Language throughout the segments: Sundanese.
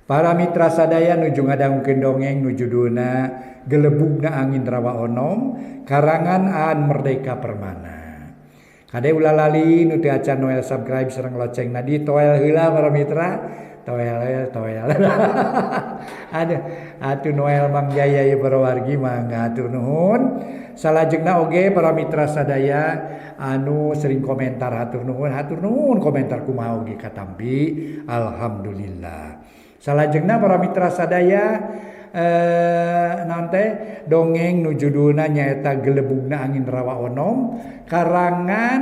Para mitra sadaya nuju ngadangukeun dongeng nu judulna Gelebugna Angin Rawa Onom karangan Aan Merdeka Permana. Kade ulah lali nu teu acan noel subscribe sareng locengna di toel heula para mitra. Toel toel. Aduh, atuh Noel Mang Jaya ieu para wargi mangga hatur nuhun. Salajengna oge para mitra sadaya anu sering komentar hatur nuhun komentar kumaha oge katampi alhamdulillah. Salajengna para mitra sadaya naon teh dongeng nu judulna nyaeta Gelebugna Angin Rawa Onom karangan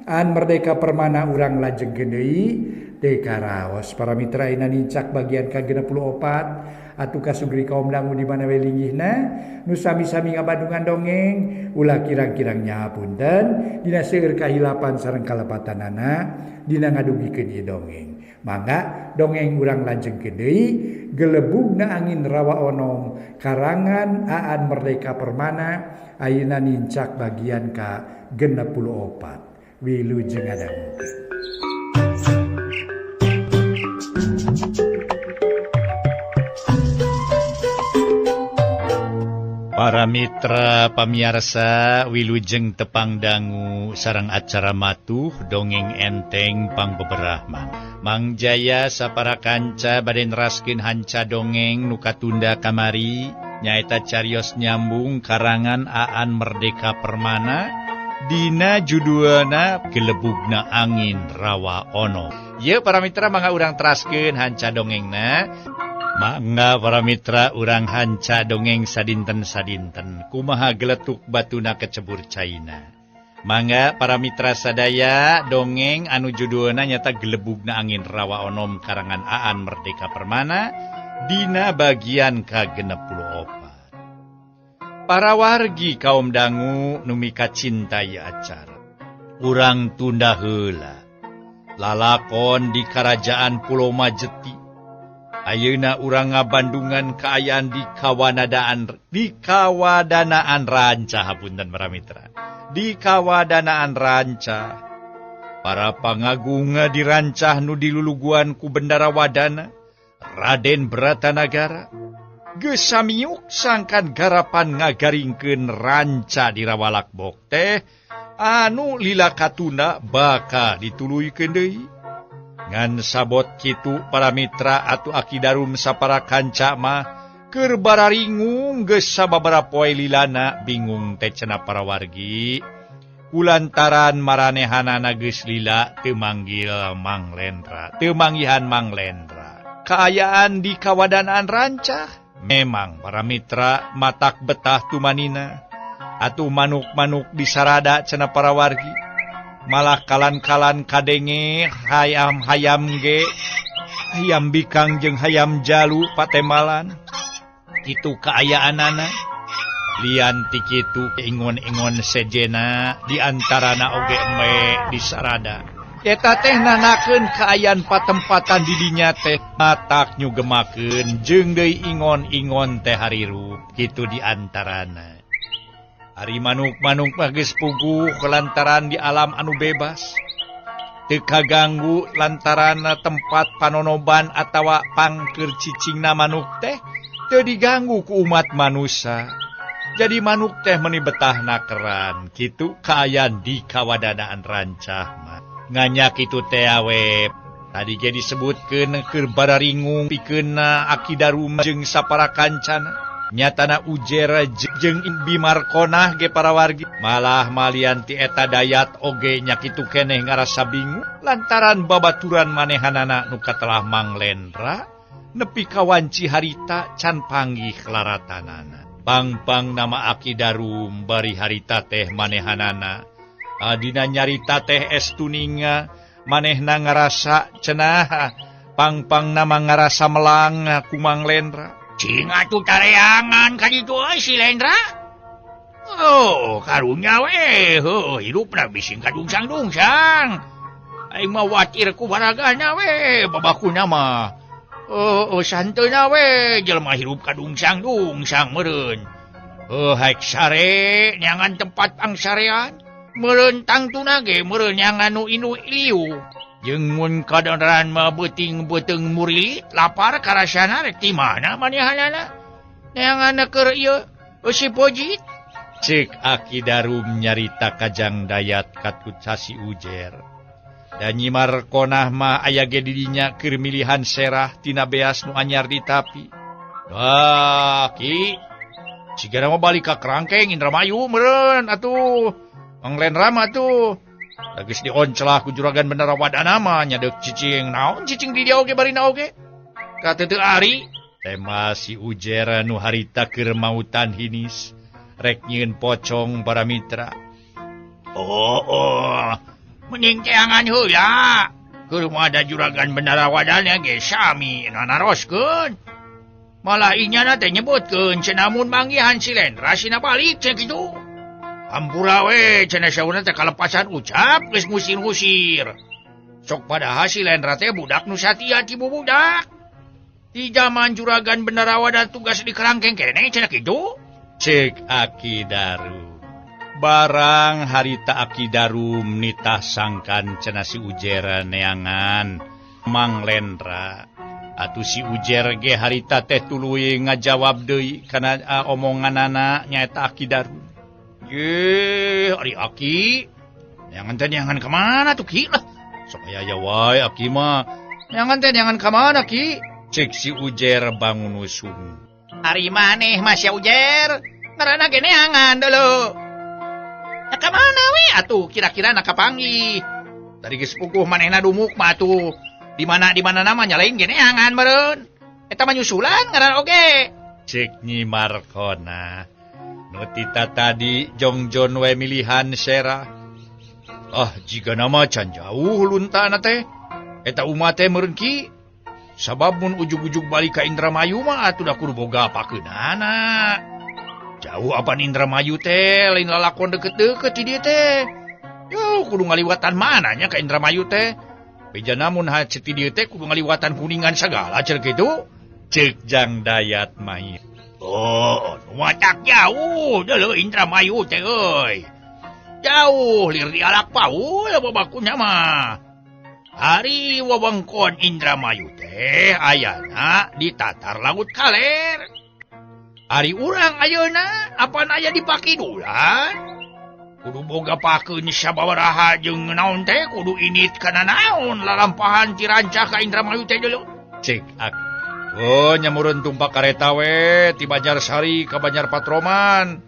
Aan Merdeka Permana urang lajengkeun deui teu karaos para mitra ayeuna nincak bagian ka-64 atuh kasugri kaum dangu di mana we linggihna nu sami-sami ngabandungan dongeng ulah kirang-kirang nyahapunten dina seueur kahilapan sareng kalepatanana dina ngadugikeun ieu dongeng. Mangga dongeng urang lajengkeun deui Gelebugna Angin Rawa Onom karangan Aan Merdeka Permana ayeuna nincak bagian ka-64. Wilujeng ngadangukeun. Para mitra pamiarsa wilujeng tepang dangu sareng acara matuh dongeng enteng pangbeberahman. Mang Jaya sapara kanca bade neraskeun hanca dongeng nu katunda kamari nyaeta carios nyambung karangan Aan Merdeka Permana dina judulna Gelebugna Angin Rawa Ono. Ye para mitra mangga urang teraskeun hanca dongengna. Mangga para mitra urang hanca dongeng sadinten-sadinten kumaha geletuk batuna kecebur caina. Mangga para mitra sadaya dongeng anu judulna nyata Gelebugna Angin Rawa Onom karangan Aan Merdeka Permana dina bagian ka-64. Para wargi kaum dangu nu mikacintai acara. Urang tunda heula. Lalakon di Karajaan Pulau Majeti. Ayeuna urang ngabandungan kaayaan di kawadanaan ranca hapunten para mitra. Di kawadanaan ranca. Para pangagunga di rancah nu diluluguan ku Bendara Wadana, Raden Bratanagara. Geus samiuk sangkan garapan ngagaringkeun ranca di Rawalakbok teh anu lila katuna baka dituluykeun deui. Ngan sabot kitu para mitra atuh Aki Darum sapara kanca mah keur bararingung geus sababaraha poe lilana bingung teh cenah para wargi kulantaran maranehanana geus lila teu manggil Mang Lendra teu manggihan Mang Lendra. Kaayaan di kawadanaan rancah memang para mitra matak betah tumanina atuh manuk-manuk disarada cenah para wargi malah kalan-kalan kadenge hayam-hayam ge hayam bikang jeung hayam jalu patemalan kitu kaayaanana lian ti kitu ingon-ingon sejena di antarana oge embe disarada eta teh nanakeun kaayaan patempatan di dinya teh matak nyugemakeun jeung deui ingon-ingon teh harirup kitu di antarana. Ari manuk-manuk mah geus puguh lantaran di alam anu bebas. Teu kaganggu lantaran tempat panonoban atawa pangkeur cicingna manuk teh teu diganggu ku umat manusia. Jadi manuk teh meuni betahna keran kitu kaayaan di kawadanaan rancah mah. Nganya kitu teh awe tadi ge disebutkeun keur bararingung pikeunna Aki Darum jeung sapara kancana. Nyatana ujer jeung Bimarkonah ge para wargi malah malian ti eta dayat oge nya kitu keneh ngarasa bingung lantaran babaturan manehanana nu katelah Mang Lendra nepi ka wanci harita can panggih laratanana. Pang-pang nama Aki Darum bari harita teh manehanana adina nyarita teh estuninga manehna ngarasa cenah pang-pang nama ngarasa melang ku Mang Lendra. Cing atuh tareangan ka ditu euy si Lendra. Oh, karunya we, heuh hirupna bising kadungsang-dungsang. Aing mah watir ku baragana we, babakuna mah. Oh, santeuna we, jelema hirup kadungsang-dungsang meureun. Oh, haek sare nyangan tempat pangsarean. Meureun tangtuna ge meureun nyangan nu inu liu. Jeung mun kadoran mah beuting-beuteung murilit lapar karasana rek ti mana manehanana? Neangan keur ieu si Pojit. Cek Aki Darum nyarita ka Jang Dayat katut sasi Ujer. Dan Nyi Markonah mah aya ge di dinya keur milihan serah tina beas nu anyar ditapi. Wah, Ki. Sigana mah balik ka Krangkeng Indramayu meureun atuh. Mang Lendra mah atuh. Geus dioncelah ku juragan Bendara Wadana mah nya deuk cicing naon cicing di dieu oge barina oge. Ka teu ari tema si Ujer nu harita keur mautan hinis. Rek nyieun pocong para mitra. Oh, oh. Mending teangan heula. Keur mah ada juragan Bendara Wadana ge sami nanaroskeun. Malah inyana teh nyebutkeun cenah mun manggihan si Lendra sina balik cenah kitu. Hampura we cenah saurna teh kalepasan ucap geus ngusir-ngusir. Sok padahal si Lendra teh budak nu satia ti bubudak. Di zaman juragan Bendara Wadana tugas di Krangkeng keneh cenah kitu. Cek Aki Darum. Barang harita Aki Darum nitah sangkan cenah si Ujer neangan Mang Lendra. Atuh si Ujer ge harita teh tuluy ngajawab deui kana omonganana nyaeta Aki Darum. Ye, ari Aki. Neangan teh neangan ka mana tuh Ki lah. Sok aya wae Aki mah. Neangan teh neangan ka mana Ki? Cek si Ujer bangun usung. Ari maneh Mas ya Ujer, ngaranna ge neangan dulu. Nah, ka mana we atuh kira-kira nak kapanggih. Tadi geus puguh manehna dumuk mah atuh. Di mana namanya lain ge neangan meureun. Eta mah nyusulan ngaran oge. Cek Nyi Markona. Nu tita tadi jongjon we milihan serah. Ah, jiga nama can jauh luntana teh. Eta umat teh meureun Ki. Sabab mun ujug-ujug balik ka Indramayu mah atuh da kudu boga pakeunana. Jauh apan Indramayu teh lain lalakon deket-deket di dieu teh. Yo kudu ngaliwatan mananya ka Indramayu teh. Bejana mun hace ti dieu teh kudu ngaliwatan Kuningan sagala cenah kitu. Cek Jang Dayat mah. Oh, watak jauh deuleu Indramayu teh euy. Jauh lir dialak paul babakunya mah. Ari wewengkon Indramayu teh ayana di tatar laut kaler. Ari urang ayeuna apan aya di Pakidulan? Kudu boga pakeun sababaraha jeung naon teh kudu init kana naon lalampahan ti rancah ka Indramayu teh deuleu. Cek ak. Oh, nyamurun tumpak kareta we ti Banjarsari ka Banjar Patroman.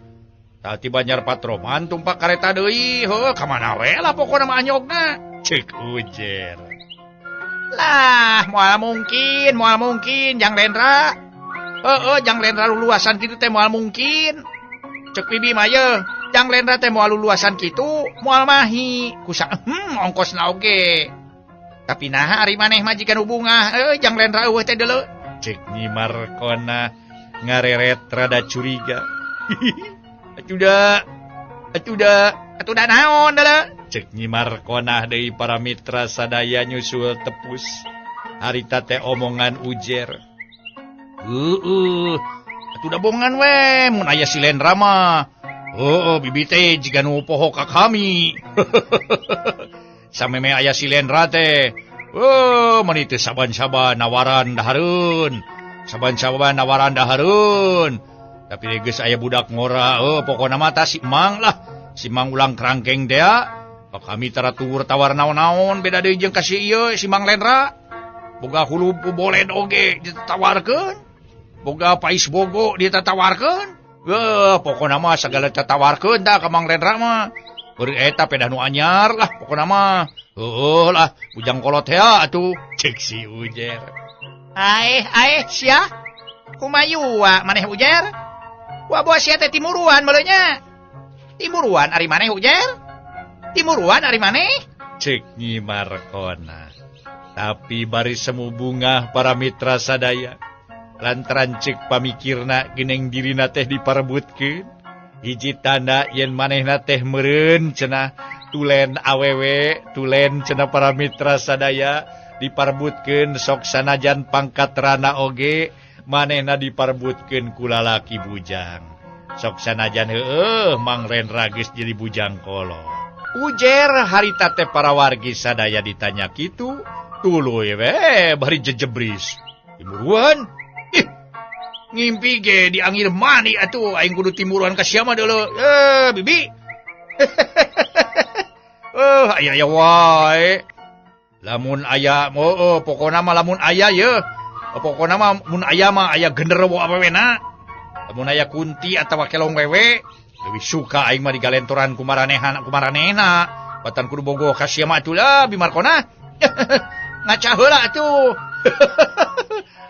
Tah ti Banjar Patroman tumpak kareta deui, heuh ka mana we lah pokona mah anyogna. Cek Ujer. Lah, moal mungkin Jang Lendra. Heeh, Jang Lendra luluasan kitu teh moal mungkin. Cek bibi mah ye, Jang Lendra teh moal luluasan kitu, moal mahi. Kusa ongkosna oge. Tapi naha ari maneh majikan hubungah, Jang Lendra eueuh teh deuleu. Cek Nyi Markona ngareret rada curiga. Atuda. Atuda, atuda naon deuleu? Cek Nyi Markonah deui para mitra sadaya nyusul tepus. Harita teh omongan Ujer. Heueuh, atuda bongan we mun aya si Lendra mah. Heueuh, bibi teh jiga nu poho ka kami. Sameme aya si Lendra teh. Oh, meuni teu saban-saban nawaran dahareun. Saban-saban nawaran dahareun. Tapi geus aya budak ngora, pokona mah tah si Mang lah. Si Mang ulang Krangkeng teh. Kami taratur tawar naon-naon beda deui jeung ka si ieu si Mang Lendra. Boga hulu boled oge ditawarkeun. Boga pais bogo ditatawarkeun. Heuh, pokona mah sagala tatawarkeun tah ka Mang Lendra mah. Beureum eta pedah nu anyar lah pokona mah. Heueuh lah, bujang kolot hea atuh. Cek si Ujer. Aeh, aeh sia. Kumayu maneh Ujer? Wa boa sia teh timuruan meureun nya. Timuruan ari maneh Ujer? Timuruan ari maneh? Cek Nyi Markona. Tapi bari semu bungah para mitra sadaya. Lantaran cek pamikirna geneng dirina teh diparebutkeun. Hiji tanda yen manehna teh meureun cenah tulen awewe, tulen cenah para mitra sadaya diparebutkeun sok sanajan pangkat rana oge manehna diparebutkeun ku lalaki bujang. Sok sanajan heueuh Mang Lendra geus jadi bujang kolot. Ujer harita teh para wargi sadaya ditanya kitu, tuluy we bari jejebris. Timuruan? Ih, ngimpi ge diangir mani atuh aing kudu timuruan ka sia mah deuleu. Bibi. Aya aya wae. Lamun aya pokona mah lamun aya ye. Pokona mah mun aya mah aya genderuwo awewena. Lamun aya kunti atawa kelong wewe, leuwih suka aing mah digalentoran ku maranehan ku maranehna. Batan kudu bogoh ka sia mah atuh lah Bimarkona. Ngaca heula atuh.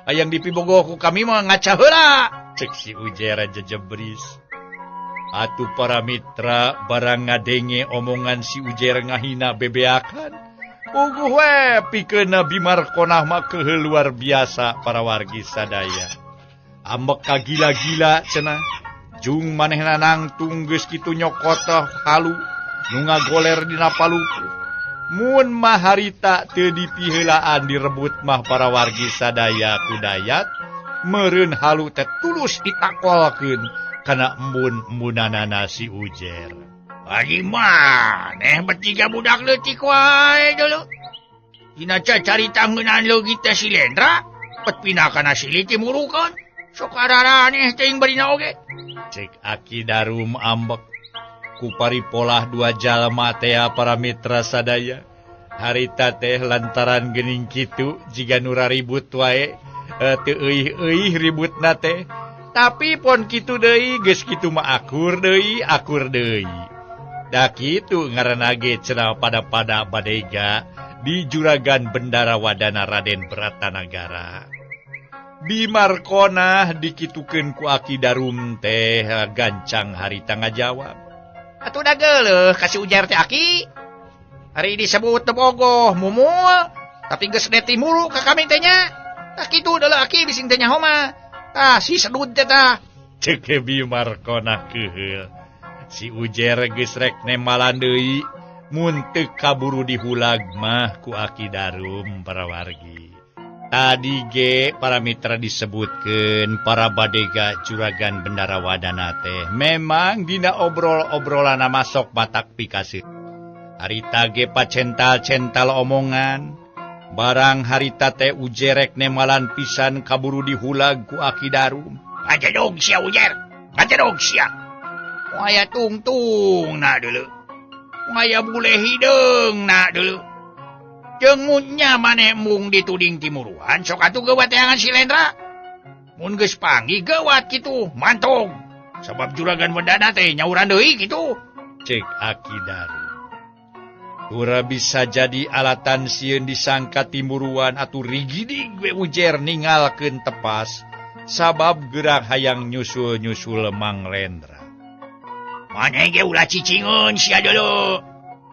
Hayang dipibogoh ku kami mah ngaca heula. Cek si Ujer jejebris. Atuh para mitra barang ngadenge omongan si Ujer ngahina bebeakan. Puguh we pikeunna Bimarkonah mah keuheuh luar biasa para wargi sadaya. Ambek ka gila-gila cenah. Jung manehna nangtung geus kitu nyokot halu nu ngagoler dina palupuh. Mun mah harita teu dipiheulaan direbut mah para wargi sadaya ku Dayat, meureun halu teh tulus ditakolkeun kana embun-embunanana si Ujer. Ari maneh bertiga budak leutik wae deuleu. Dina carita ngeunaan leugit teh si Lendra, pet pindah kana silih timurukeun. Sok araraneh teuing barina oge. Cek Aki Darum ambek. Ku paripolah dua jalma tea para mitra sadaya. Harita teh lantaran geuning kitu jiga nu raribut wae, teu euih-euih ributna teh. Tapi pon kitu deui geus kitu mah akur deui, akur deui. Da kitu ngaranna ge cenah pada-pada badega di Juragan Bendara Wadana Raden Bratanagara. Bimarkonah dikitukeun ku Aki Darum teh gancang harita ngajawab. Atuh da geuleuh ka si Ujer teh Aki. Hari disebut teu bogoh mumul, tapi geus deti mulu ka kami teh nya. Tah kitu deuleu Aki bising teh nyaho mah. Tah si sedud teh tah. Cek Bimarkonah keuheul. Si Ujer geus rek nemalan deui mun teu kaburu dihulag mah ku Aki Darum para wargi. Tadi ge para mitra disebutkeun para badega Juragan Bendara Wadana teh memang dina obrol-obrolana masok batak pikasih. Harita ge pacental-cental omongan. Barang harita teh Ujer rek nemalan pisan kaburu dihulag ku Aki Darum. Ngajedog sia Ujer, ngajedog sia. Aya tungtung na deuleu. Aya bule hideung na deuleu. Jeung munnya maneh embung dituding timuruan sok atuh geuwat teangan si Lendra. Mun geus panggih geuwat kitu, mantog. Sabab Juragan Wedana teh nyauran deui kitu. Cek Aki Darum. Ura bisa jadi alatan sieun disangka timuruan atuh rigidig we Ujer ningalkeun tepas sabab gerak hayang nyusul-nyusul Mang Lendra. Maneh ge ulah cicingeun sia deuleu.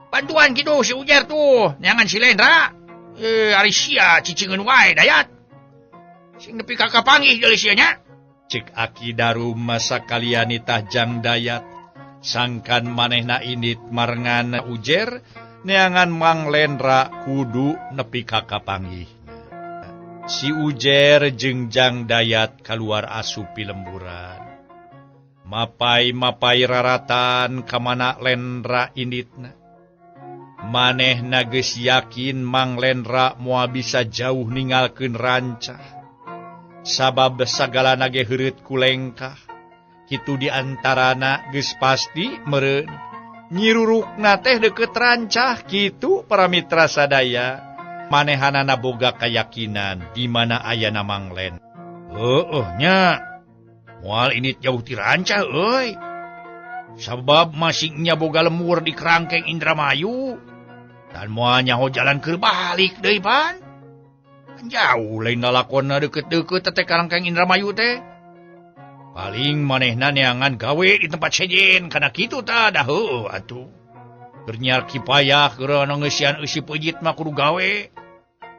Bantuan kitu si Ujer tuh neangan si Lendra. Ari sia cicingeun wae Dayat. Sing nepi ka kapanggih deuleu sia nya. Cek Aki Darum masa kalian tah Jang Dayat. Sangkan manehna indit marengan Ujer neangan Mang Lendra kudu nepi ka kapanggih. Si Ujer jeung Jang Dayat kaluar asup pilemburan. Mapai-mapai raratan kamana Lendra inditna. Manehna geus yakin Mang Lendra moal bisa jauh ninggalkeun rancah. Sabab sagalana ge heureut ku lengkah. Kitu di antarana geus pasti meureun. Nyirurukna teh deukeut rancah kitu para mitra sadaya. Manehanana boga kayakinan di mana ayana Mang Lendra. Heueuh nya. Moal ini jauh ti rancah euy. Sabab masingnya boga lemur di kerangkeng Indramayu. Dan moal nyaho jalan keur balik deui pan. Jauh lain lalakonna deukeut-deukeut teh kerangkeng Indramayu teh. Paling manehna neangan gawe di tempat sejen kana kitu tah dah heueuh atuh. Keur nyiar kipayah keur ngeusian eusi peujit mah kudu gawe.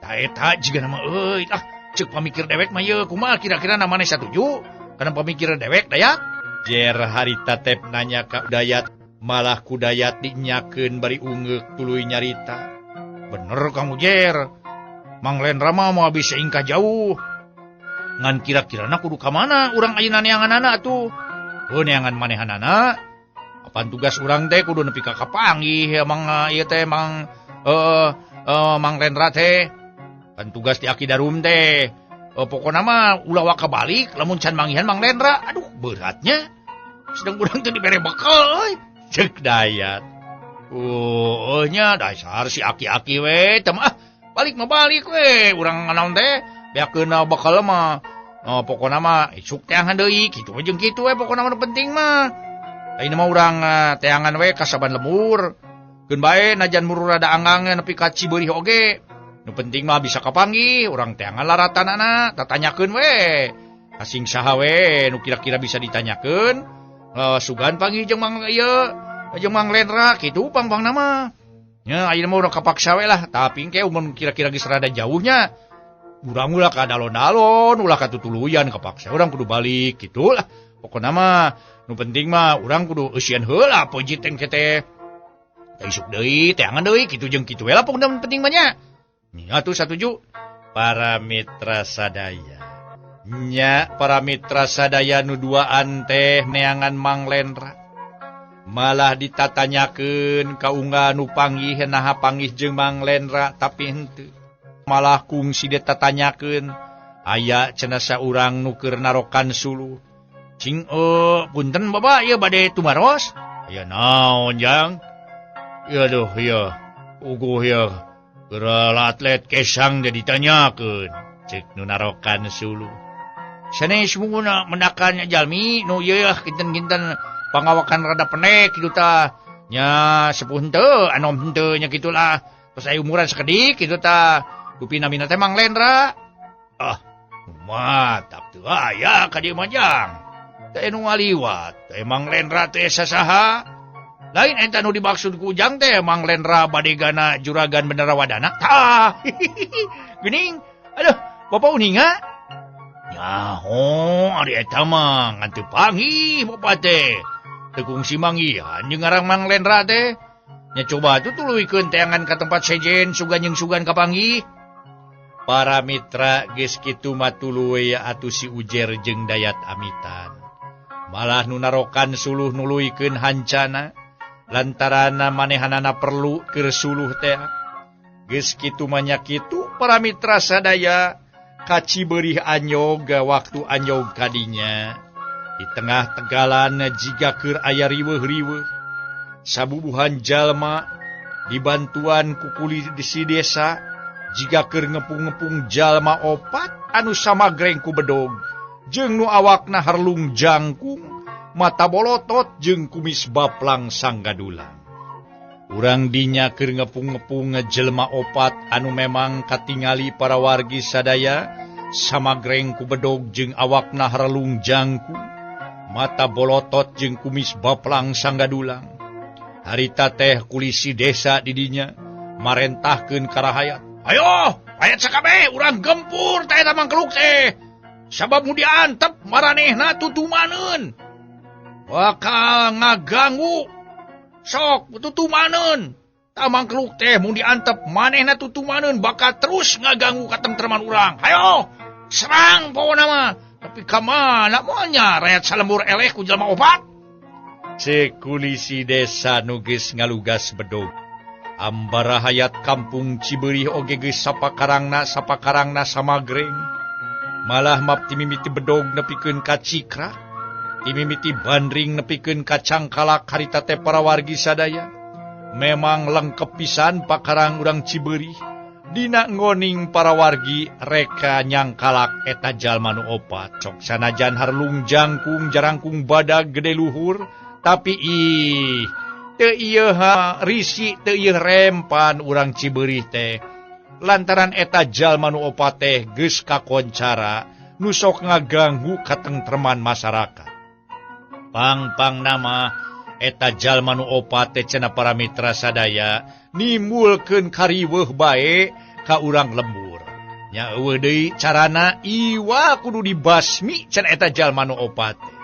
Tah eta jiga mah euy ah ceuk pamikir dewek mah ieu kumaha kira-kira na maneh satuju? Kana pamikir dewek Dayat. Jer harita tep nanya ka Dayat malah ku Dayat dinyakeun bari ungeuk tuluy nyarita. Bener Kang Ujer. Mang Lendra mah moal bisa ingkah jauh. Ngan kira-kirana kudu ka mana urang ayeuna neanganana atuh? Heuh neangan manehanana. Apan tugas urang teh kudu nepi ka kapanggih Mang ieu teh Mang Mang Lendra teh. Pan tugas di Aki Darum teh. Pokona mah ulah waka balik lamun can manggihan Mang Lendra. Aduh beratnya. Sedang urang teh dibere bekal euy. Ceuk Dayat. Oh nya dasar si aki-aki we teh mah balik mah balik we urang naon teh beakeun bekal mah. Oh, pokona mah isuk teangan deui kitu we jeung kitu we pokona mah nu penting mah. Ayeuna mah urang teangan we ka saban lembur. Keun bae najan murur rada anggang nepi ka Cibeurih oge. Nu penting mah bisa kapanggih urang teangan laratanana tatanyakeun we. Kasing saha we nu kira-kira bisa ditanyakeun. Sugan panggih jeung Mang ieu jeung Mang Lendra kitu pang-pangna mah. Nya ayeuna mah urang kapaksa we lah, tapi engke mun kira-kira geus rada jauhnya urang ulah ka dalon-dalon, ulah ka tutuluyan kapaksa urang kudu balik kitu lah. Pokona mah nu penting mah urang kudu eusieun heula poe jiteng teh. Teh isuk deui, teangan deui kitu jeung kitu we lah pokona nu penting mah nya. Nya atuh satuju para mitra sadaya. Nya para mitra sadaya nu duaan teh neangan Mang Lendra. Malah ditatanyakeun ka unggal nu panggih naha panggih jeung Mang Lendra tapi henteu. Malah kungsi ditatanyakeun aya cenah saurang nu keur narokan suluh. Cing punten Bapak ieu bade tumaros? Aya naon jang? Ieu duh ieu uguh ieu keur atlet kesang teh ditanyakeun. Ceuk nu narokan suluh. Sanes munguna mendakan jalmi nu ieu kinten-kinten pangawakan rada pendek kitu tah. Nya sepuh henteu anom henteu nya kitulah. Terus aya umuran sakedik kitu tah. Dupi namina teh Mang Lendra. Ah, mantap teu aya ka dieu mah jang. Teh nu ngaliwat, teh Mang Lendra teh sasaha? Lain eta nu dimaksud ku Ujang teh Mang Lendra badegana juragan Bendara Wadana. Tah. Geuning. Aduh, Bapak uninga? Nyaho ari eta mah ngan teu panggih Bapak teh. Teu kungsi manggihan jeung ngaran Mang Lendra teh. Nya coba atuh tuluykeun teangan ka tempat sejen sugan jeung sugan kapanggih. Para mitra geus kitu mah tuluy atuh si Ujer jeung Dayat Amitan. Malah nu narokan suluh nuluykeun hancana lantaran manehanana perlu keur suluh teh. Geus kitu mah nya kitu para mitra sadaya ka Cibeurih anyog waktu anyog kadinya. Di tengah tegalan jiga keur aya riweuh-riweuh. Sabubuhan jalma dibantuan ku kuli di si desa jiga keur ngepung-ngepung jalma opat anu samagreng ku bedog jeung nu awakna harlung jangkung mata bolotot jeung kumis baplang sanggadulang. Urang dinya keur ngepung-ngepung jelema opat anu memang katingali para wargi sadaya samagreng ku bedog jeung awakna harlung jangkung mata bolotot jeung kumis baplang sanggadulang. Harita teh kulisi desa didinya marentahkeun ka rahayat. Ayo, hayat sakabeh urang gempur teh eta mangkeluk teh. Sabab mu diantep maranehna tutumaneun. Bakal ngaganggu. Sok tutumaneun. Tah mangkeluk teh mun diantep manehna tutumaneun bakal terus ngaganggu katentreman urang. Hayo, serang pokona mah. Tapi ka mana moal nya rayat salembur eleh ku jelema opat. Ceuk kulisi desa nu geus ngalugas bedog. Ambara hayat kampung Cibeurih oge geus sapakarangna samagreng. Malah map timimiti bedog nepikeun ka cikra, timimiti bandring nepikeun ka cangkalak harita teh para wargi sadaya. Memang lengkep pisan pakarang urang Cibeurih. Dina ngoning para wargi reka nyangkalak eta jalma nu opat. Sok sanajan harlung jangkung jarangkung badag gede luhur, tapi ih teu ieu risi teu ieu rempan urang Cibeurih teh. Lantaran eta jalma nu opat teh geus kakoncara nu sok ngaganggu katentreman masyarakat. Pang-pang nama eta jalma nu opat teh cenah para mitra sadaya nimbulkeun kariweuh bae ka urang lembur. Nya eueuh deui carana iwa kudu dibasmi cenah eta jalma nu opat teh.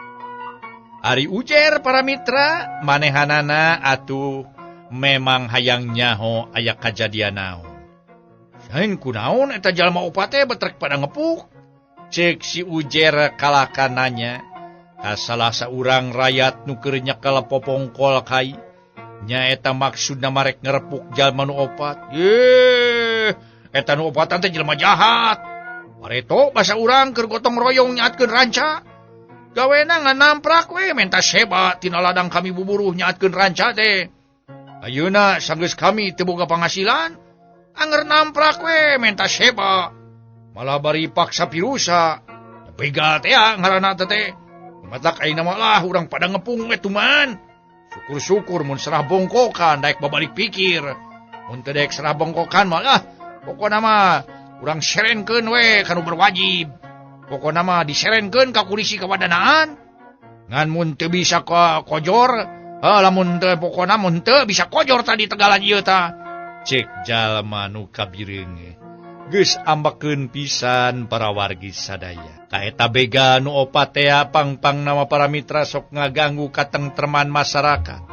Ari Ujer para mitra manehanana atuh memang hayang nyaho aya kajadian naon. Lain kunaon eta jalma opat teh betrek pada ngepuk. Ceuk si Ujer kalakananya. Ka salah saurang rayat nu keur nyekel popongkol kai nyaeta maksudna marek ngerepuk jalma nu opat. Ye, eta nu opatan teh jelema jahat. Pareto basa urang keur gotong royong nyaatkeun ranca. Gawena ngan namprak we menta seba tina ladang kami buburuh nyaatkeun ranca teh. Ayeuna sanggeus kami teu boga panghasilan, anger namprak we menta seba. Malah bari paksa pirusa. Begal teh ngaranna teh. Matak ayeuna mah lah urang pada ngepung we tuman. Syukur-syukur mun serah bongkokan daek babalik pikir. Mun teu daek serah bongkokan mah lah pokona mah urang serenkeun we ka nu berwajib. Pokona mah diserenkeun ka polisi kawadanaan. Ngan mun teu bisa ka kojor, lamun teu pokona mun teu bisa kojor tadi tegalan ieu tah. Cek jalma nu kabireung. Geus ambekeun pisan para wargi sadaya. Kaeta begal nu opat tea pangpang nama para mitra sok ngaganggu katengtreman masyarakat.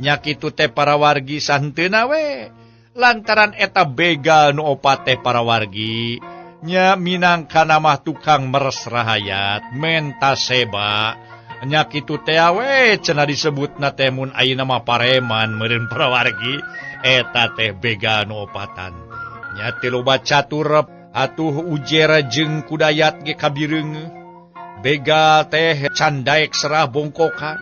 Nya kitu teh para wargi santeuna we. Lantaran eta begal nu opat teh para wargi nya minangka nama tukang meres rahayat menta seba. Nya kitu teh we cenah disebutna teh mun ayeuna mah pareman meureun para wargi eta teh begal nu opatan. Nya teu loba catur atuh ujera jeung kudayat ge kabireung. Begal teh can daek serah bongkokan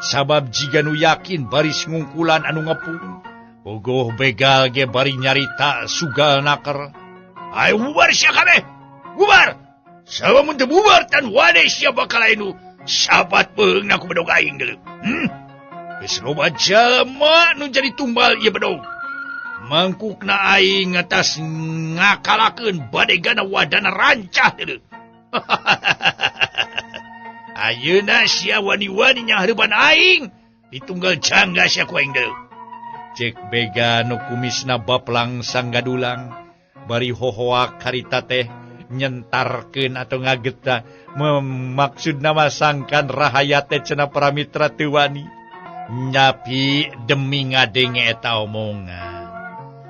sabab jiga nu yakin baris ngungkulan anu ngepung. Bogoh begal ge bari nyarita sugal naker. Ayo bubar sia kabeh. Bubar. Sabab mun teu bubar tan wade sia bakal anu sabat beung ku bedog aing deuleu. Geus loba jalma nu jadi tumbal ieu bedog. Mangkukna aing atas ngakalakeun badegana wadana rancah deuleu. Ayeuna sia wani-wani nyahareupan aing ditunggal jangga sia ku aing deuleu. Cek bega nu kumisna baplang sanggadulang bari hohoak harita teh nyentarkeun atau ngageta memaksudna mah sangkan rahayat teh cenah para mitra teu wani nyapi demi ngadenge eta omongan.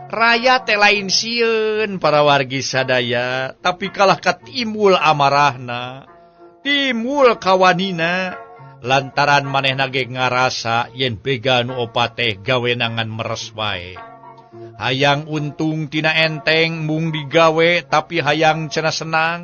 Raya teh lain sieun para wargi sadaya, tapi kalah katimbul amarahna, timbul kawanina, lantaran manehna ge ngarasa yen begal nu opat teh gawenangan meres wae. Hayang untung tina enteng mung digawe tapi hayang cenah senang,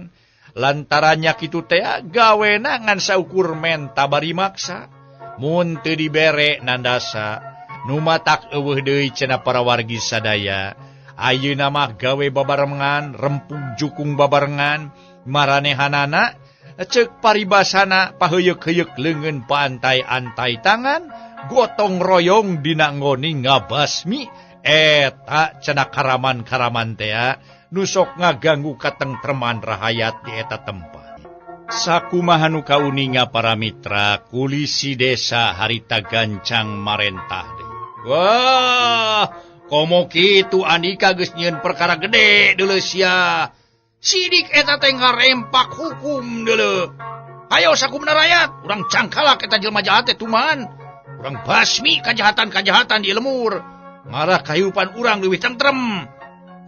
lantarannya kitu teh gawenangan saukur menta bari maksa, mun teu dibere nandasa. Numatak eueuh deui cenah para wargi sadaya. Ayeuna mah gawe babarengan, rempug jukung babarengan, maranehanana ceuk paribasana paheuyeuk-heuyeuk leungeun paantai-antai tangan, gotong royong dina nggoni ngabasmi eta cenah karaman-karaman tea nu sok ngaganggu katengtreman rahayat di eta tempat. Sakumaha nu kauninga para mitra, kulisi desa harita gancang marentah deui. Wah, komo kitu Andika geus nyieun perkara gede deuleu sia. Sidik eta teh ngarempak hukum deuleu. Hayo sakumna rakyat, urang cangkalak eta jelema jahat teh tuman. Urang basmi kajahatan-kajahatan di lemur. Ngarah kahirupan urang leuwih tentrem.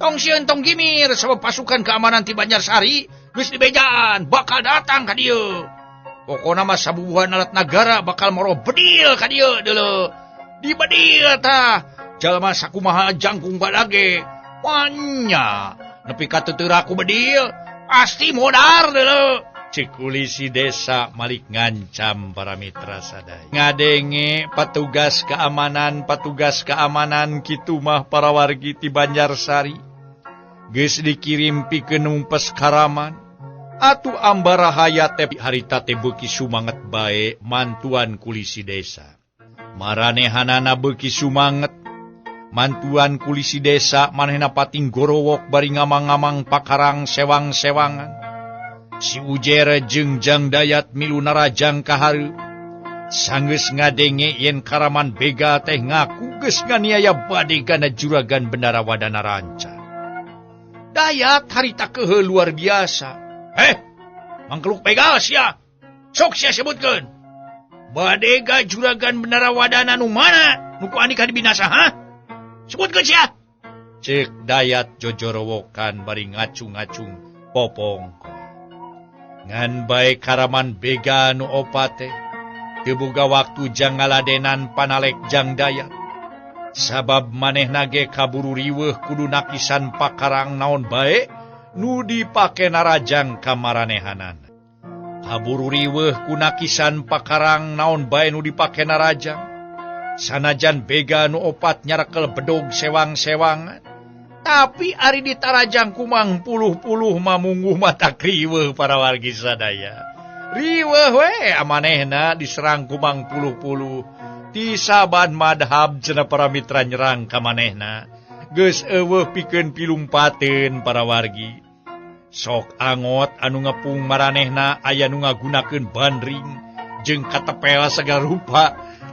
Tong sieun tong gimir sabab pasukan keamanan ti Banjarsari geus dibejaan bakal datang ka dieu. Pokona mah sabubuhan alat nagara bakal moro bedil ka dieu deuleu. Dibedil tah jalma sakumaha jangkung badage. Wanya nepi ka teu ku bedil pasti modar deuleu. Cek kulisi desa malik ngancam para mitra sadaya. Ngadenge patugas keamanan kitu mah para wargi ti Banjarsari. Geus dikirim pikeun numpes karaman. Atuh ambarahaya teh harita teh beuki sumanget bae mantuan kulisi desa. Maranehanana beuki sumanget mantuan kulisi desa manehna pating gorowok bari ngamang-ngamang pakarang sewang-sewangan. Si Ujer jeung Jang Dayat milu narajang ka hareup. Sanggeus ngadenge yen karaman begal teh ngaku geus nganiaya badegana juragan Bendara Wadana Ranca. Dayat harita kehe luar biasa. Mangkeluk begal sia. Sok sia sebutkeun. Badega juragan Bendara Wadana nu mana? Nu ku Andika dibinasa, ha? Sebutkeun sia. Cek Dayat jojorowokan bari ngacung-ngacung popongko. Ngan bae karaman bega nu opat teh teu boga waktu jang ngaladenan panalek jang dayat. Sabab manehna ge kaburu riweuh kudu nakisan pakarang naon bae nu dipake narajang ka maranehanana. Kaburu riweuh ku nakisan pakarang naon bae nu dipake narajang. Sanajan bega nu opat nyarekel bedog sewang-sewangan, tapi ari ditarajang kumang puluh-puluh mamungguh mata riweuh para wargi sadaya. Riweuh we amanehna diserang kumang puluh-puluh. Ti saban madhab cenah para mitra nyerang ka manehna. Geus eueuh pikeun pilumpateun para wargi. Sok angot anu ngepung maranehna aya nu ngagunakeun bandring jeung katepel sagala rupa.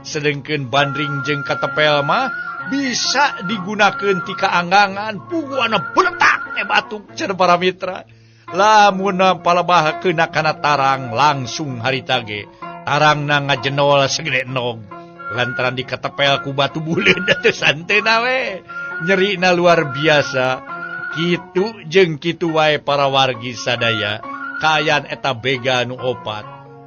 Sedengkeun bandring jeung katepel mah bisa digunakeun ti kaanggangan puguana beletak teh batuk cenah para mitra. Lamun palebah keuna kana tarang langsung harita ge tarangna ngajenol segede nog. Lantaran diketepel ku batu buleud teh santeuna we nyerina luar biasa. Kitu jeung kitu wae para wargi sadaya kaayaan eta bega nu opat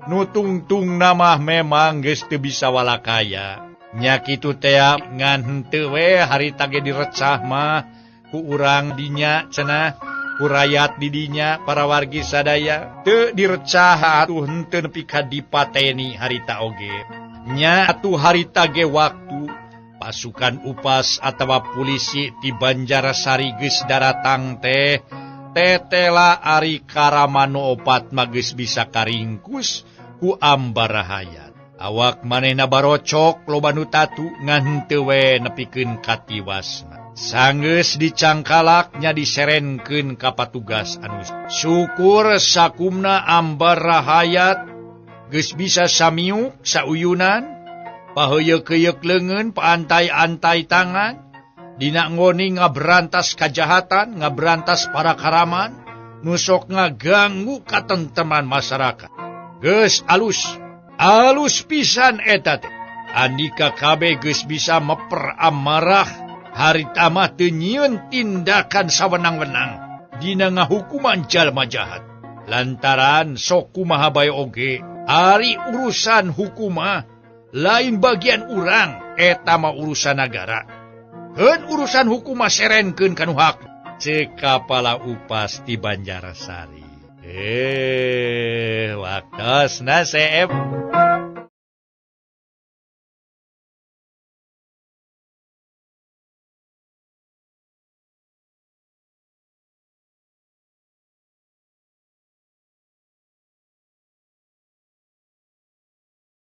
nu tungtungna mah memang geus teu bisa walakaya. Nya kitu tea ngan henteu we harita ge direcah mah ku urang dinya cenah ku rayat di dinya para wargi sadaya teu direcah atuh henteu nepi ka dipateni harita oge. Nya atuh harita ge waktu pasukan upas atawa polisi ti Banjarasari geus daratang teh tetela ari karaman nu opat mah geus bisa karingkus ku Ambarahayat. Awak manehna barocok loba nu tatu ngan henteu we nepikeun katiwasna. Sanggeus dicangkalak nya diserenkeun ka patugas anu syukur sakumna Ambarahayat geus bisa samiuk sauyunan paheuyeuk-heuyeuk leungeun paantai-antai tangan dina ngoni ngaberantas kajahatan ngaberantas para karaman nu sok ngaganggu katenteman masyarakat. Geus alus alus pisan eta teh. Andika kabeh geus bisa meper amarah harita mah teu nyieun tindakan sawenang-wenang dina ngahukuman jalma jahat. Lantaran sok kumaha bae oge ari urusan hukumah lain bagian urang eta mah urusan nagara. Heun urusan hukumah serenkeun ka nu hak ceuk kapala upas di Banjarasari. Waktosna seep.